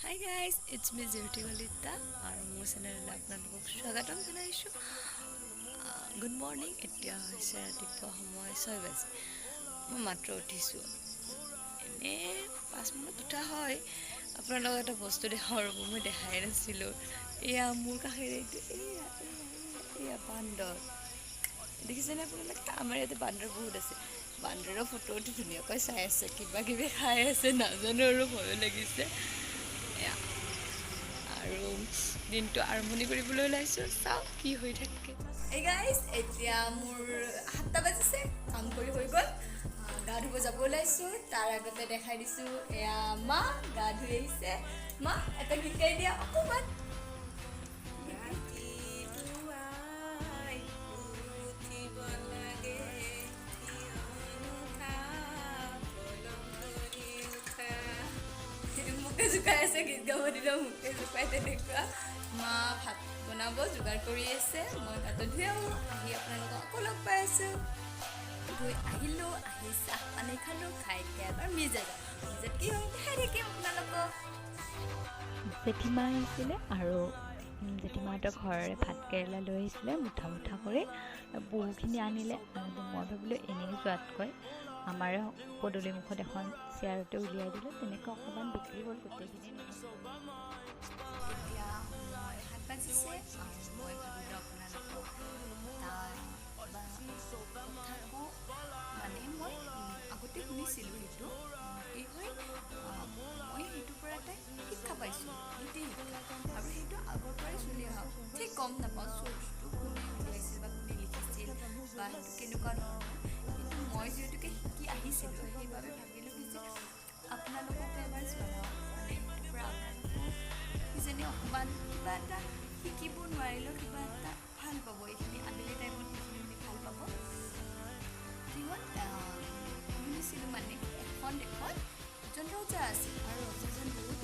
Hi guys, it's me Jyoti Kalita আৰু মোৰ চেনেললৈ আপোনালোকক স্বাগতম জনাইছোঁ। Good morning. এতিয়া হৈছে ৰাতিপুৱা সময় 6 বাজি। মই মাত্ৰ উঠিছোঁ, এনেই 5 মানত উঠা হয়। আপোনালোকক এটা বস্তু দেখাওঁ ৰ'ব, মই দেখাই নাছিলোঁ। এয়া মোৰ কাষেৰে এইটো, এয়া এয়া বান্দৰ দেখিছেনে আপোনালোকে? আমাৰ ইয়াতে বান্দৰ বহুত আছে। বান্দৰৰ ফটো উঠি ধুনীয়াকৈ চাই আছে, কিবা কিবি খাই আছে, নাজানো আৰু, ভয়ো লাগিছে। এয়া আৰু দিনটো আৰম্ভণি কৰিবলৈ ওলাইছোঁ, চাওঁ কি হৈ থাকে। এই গাইজ, এতিয়া মোৰ 7টা বাজিছে, কাম কৰি হৈ গ'ল, গা ধুব যাব ওলাইছোঁ। তাৰ আগতে দেখাই দিছোঁ, এয়া মা গা ধুই আহিছে। মা, এটা গীত গাই দিয়া অকণমান। ৰাতিপুৱাই উঠিব লাগে, কিয়নো উঠা, পলম কৰি উঠা? মোকে জোকাই আছে, গীত গাব দিলেও মোকে জোকাই তেনেকুৱা। মা ভাত বনাব যোগাৰ কৰি আছে, মই গাটো ধুই আহোঁ, আহি আপোনালোকক আকৌ লগ পাই আছোঁ। ধুই আহিলোঁ, আহি চাহ পানী খালোঁ, খাই এতিয়া এবাৰ মিৰ্জা যাওঁ। মিৰ্জাত কি হয় দেখাই থাকিম আপোনালোকক। জেঠীমা আহিছিলে আৰু জেঠীমাহঁতৰ ঘৰৰে ভাত কেৰেলা লৈ আহিছিলে মুঠা মুঠা কৰি, বহুখিনি আনিলে। আৰু মই ভাবিলোঁ এনেই যোৱাতকৈ আমাৰে পদূলিমুখত এখন চেয়াৰতে উলিয়াই দিলোঁ, তেনেকৈ অকণমান বিক্ৰী হ'ল, গোটেইখিনি নহয়। এতিয়া সময় 7 বাজিছে আৰু মই ভাবিলোঁ আপোনালোকক এটা বা কথা কওঁ। মানে মই আগতে শুনিছিলোঁ সেইটো, কি হয়, মই সেইটোৰ পৰা এটা শিক্ষা পাইছোঁ, নীতি শিক্ষা, আৰু সেইটো আগৰ পৰাই চলি অহা। ঠিক গম নাপাওঁ চ'ৰ্চটো কোনে উলিয়াইছিল বা কোনে লিখিছিল বা সেইটো কেনেকুৱা ধৰণৰ, কিন্তু মই যিহেতুকে শিকি আহিছিলোঁ, সেইবাবে ভাবিলোঁ কি যে আপোনালোককো এবাৰ জনাওঁ। মানে সেইটোৰ পৰা আপোনালোকেও কিজানি অকণমান কিবা এটা শিকিব নোৱাৰিলেও কিবা এটা ভাল পাব। এইখিনি আবেলি টাইমত এইখিনি শুনি ভাল পাব। কি হ'ল, শুনিছিলোঁ মানে এখন দেশত এজন ৰজা আছিল আৰু ৰজাজন বহুত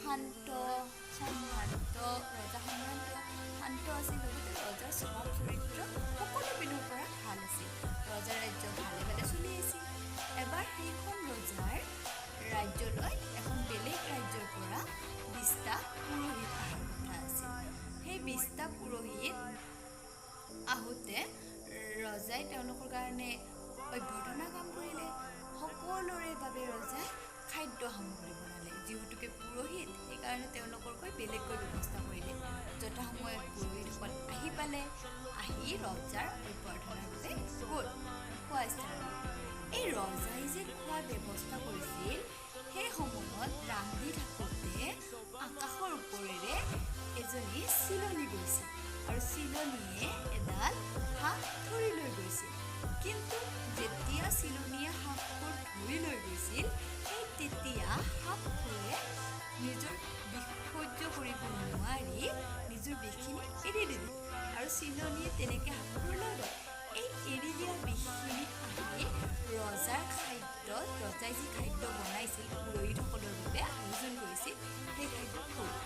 শান্ত, সম্ভ্ৰান্ত ৰজা, সম্ভ্ৰান্ত শান্ত আছিল, লগতে ৰজাৰ স্বভাৱ চৰিত্ৰ সকলো পিনৰ পৰা ভাল আছিল। ৰজাৰ ৰাজ্য ভালে ভালে চলি আছিল। এবাৰ সেইখন ৰজাৰ ৰাজ্যলৈ এখন বেলেগ ৰাজ্যৰ পৰা 20টা পুৰোহিত অহাৰ কথা আছিল। সেই 20টা পুৰোহিত আহোঁতে ৰজাই তেওঁলোকৰ কাৰণে অভ্যৰ্থনা কাম কৰিলে। সকলোৰে বাবে ৰজাই খাদ্য সামগ্ৰী বনালে। যিহেতুকে পুৰোহিত, সেইকাৰণে তেওঁলোকৰকৈ বেলেগকৈ ব্যৱস্থা কৰিলে। যথাসময়ত পুৰোহিতসকল আহি পালে, আহি ৰজাৰ অভ্যৰ্থনাৰ বাবে গ'ল খোৱা স্থানলৈ। এই ৰজাই যে খোৱাৰ ব্যৱস্থা কৰিছিল, সেই সময়ত ৰান্ধি থাকোঁতে আকাশৰ ওপৰেৰে এজনী চিলনী গৈছিল আৰু চিলনীয়ে এডাল সাপ ধৰি লৈ গৈছিল। কিন্তু যেতিয়া চিলনীয়ে সাপবোৰ ধৰি লৈ গৈছিল, সেই তেতিয়া সাপবোৰে নিজৰ বিষ সহ্য কৰিব নোৱাৰি নিজৰ বিষখিনি এৰি দিলে আৰু চিলনীয়ে তেনেকৈ সাপবোৰ লৈ গ'ল। এই এৰি দিয়া বিষখিনি আহি ৰজাৰ খাদ্যত, ৰজাই যি খাদ্য বনাইছিল, পুৰোহিতসকলৰ বাবে আয়োজন কৰিছিল, সেই খাদ্যত পৰিল।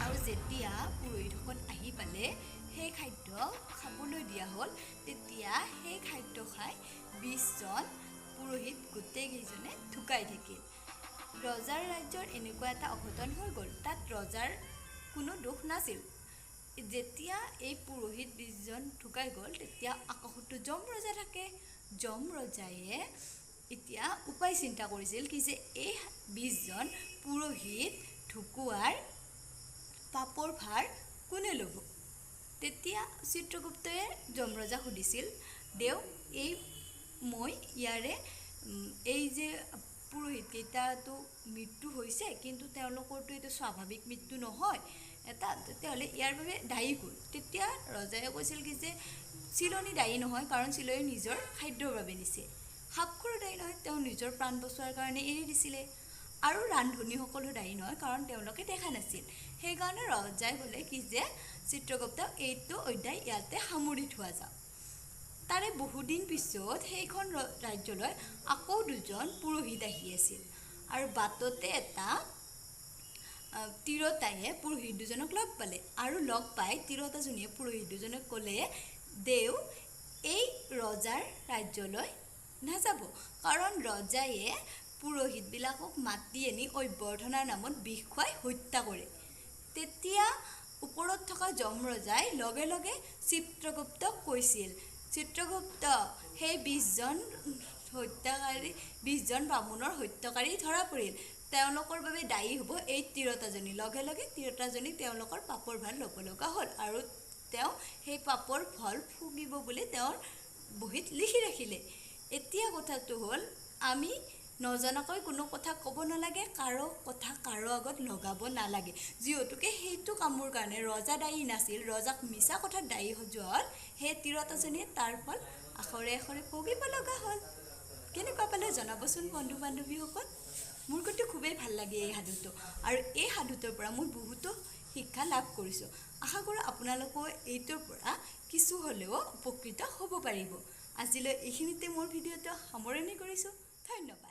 আৰু যেতিয়া পুৰোহিতসকল আহি পালে, সেই খাদ্য খাবলৈ দিয়া হ'ল, তেতিয়া সেই খাদ্য খাই 20জন পুৰোহিত গোটেইকেইজনে ঢুকাই থাকিল। ৰজাৰ ৰাজ্যৰ এনেকুৱা এটা অঘটন হৈ গ'ল। তাত ৰজাৰ কোনো দোষ নাছিল। যেতিয়া এই পুৰোহিত 20জন ঢুকাই গ'ল, তেতিয়া আকাশতো যম ৰজা থাকে। যম ৰজায়ে এতিয়া উপায় চিন্তা কৰিছিল কি যে এই 20জন পুৰোহিত ঢুকোৱাৰ পাপৰ ভাৰ কোনে ল'ব? তেতিয়া চিত্ৰগুপ্তয়ে যমৰজাক সুধিছিল, দেও, এই মই ইয়াৰে এই যে পুৰোহিতকেইটাতো মৃত্যু হৈছে, কিন্তু তেওঁলোকৰতো এইটো স্বাভাৱিক মৃত্যু নহয় এটা, তেতিয়াহ'লে ইয়াৰ বাবে দায়ী কোন? তেতিয়া ৰজাই কৈছিল কি যে চিলনী দায়ী নহয়, কাৰণ চিলনী নিজৰ খাদ্যৰ বাবে নিছে। সাপখৰো দায়ী নহয়, তেওঁ নিজৰ প্ৰাণ বচোৱাৰ কাৰণে এৰি দিছিলে। আৰু ৰান্ধনীসকলো দায়ী নহয়, কাৰণ তেওঁলোকে দেখা নাছিল। সেইকাৰণে ৰজাই ক'লে কি যে চিত্ৰগুপ্ত, এইটো অধ্যায় ইয়াতে সামৰি থোৱা যাওক। তাৰে বহুদিন পিছত সেইখন ৰাজ্যলৈ আকৌ দুজন পুৰোহিত আহি আছিল আৰু বাটতে এটা তিৰোতায়ে পুৰোহিত দুজনক লগ পালে আৰু লগ পাই তিৰোতাজনীয়ে পুৰোহিত দুজনক ক'লে, দেও, এই ৰজাৰ ৰাজ্যলৈ নাযাব, কাৰণ ৰজায়ে পুৰোহিতবিলাকক মাতি আনি অভ্যৰ্থনাৰ নামত বিষ খুৱাই হত্যা কৰে। তেতিয়া ওপৰত থকা যম ৰজাই লগে লগে চিত্ৰগুপ্তক কৈছিল, চিত্ৰগুপ্ত, সেই 20জন হত্যাকাৰী, 20জন বামুণৰ হত্যাকাৰী ধৰা পৰিল, তেওঁলোকৰ বাবে দায়ী হ'ব এই তিৰোতাজনী। লগে লগে তিৰোতাজনী তেওঁলোকৰ পাপৰ ভাৰ ল'ব লগা হ'ল আৰু তেওঁ সেই পাপৰ ফল ভুগিব বুলি তেওঁৰ বহীত লিখি ৰাখিলে। এতিয়া কথাটো হ'ল, আমি নজনাকৈ কোনো কথা ক'ব নালাগে, কাৰো কথা কাৰো আগত লগাব নালাগে। যিহেতুকে সেইটো কামৰ কাৰণে ৰজা দায়ী নাছিল, ৰজাক মিছা কথাত দায়ী সজোৱা হ'ল, সেই তিৰোতাজনীয়ে তাৰ ফল আখৰে আখৰে ভুগিব লগা হ'ল। কেনেকুৱা পালে জনাবচোন বন্ধু বান্ধৱীসকল। মোৰ কিন্তু খুবেই ভাল লাগে এই সাধুটো আৰু এই সাধুটোৰ পৰা মই বহুতো শিক্ষা লাভ কৰিছোঁ। আশা কৰোঁ আপোনালোকেও এইটোৰ পৰা কিছু হ'লেও উপকৃত হ'ব পাৰিব। আজিলৈ এইখিনিতে মোৰ ভিডিঅ'টো সামৰণি কৰিছোঁ। ধন্যবাদ।